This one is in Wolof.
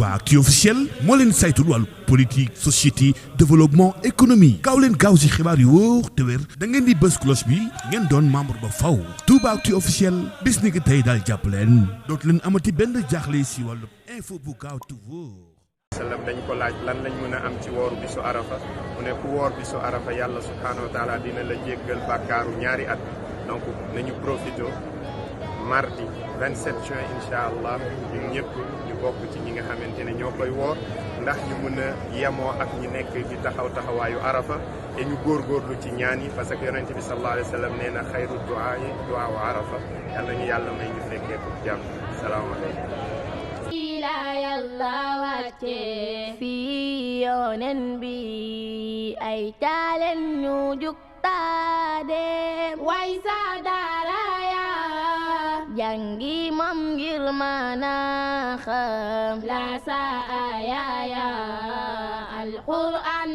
Toubaactu officiel moo leen saytul wàllu politique société développement économie gaaw leen gaaw si xibaar yu wóor te wér da ngeen di bës cloche bi ngeen doon membre ba faw Toubaactu officiel bis ni ki tey daal jàpp leen dootu leen amati benn jaaxle si wàllu info bu gaaw te wóor. sallam dañ ko laaj lan lañ mën a am ci wooru bisu arafa mu ne ku woor bisu arafa yàlla subhanahu wa taala dina la jéggal bàkkaaru ñaari at donc nañu profité mardi 27 juin incha allah ñun ñëpp ñu bokk ci ñi nga xamante ne ñoo koy woor ndax ñu mën a yemoo ak ñi nekk di taxawaayu arafa te ñu góorgóorlu ci ñaan yi parce que yonente bi sallallahu alayhi wa sallam nee na xayru duaa yi duaa wa arafa yàlla ñu yàlla may ñu fekkee ko jàmm salaamaaleykum. ila yàlla wàcce fi yonen bi ay taalen ñu jug taadem way sa dara ya jàngi mam ngir mana xam la sa aya ya alquran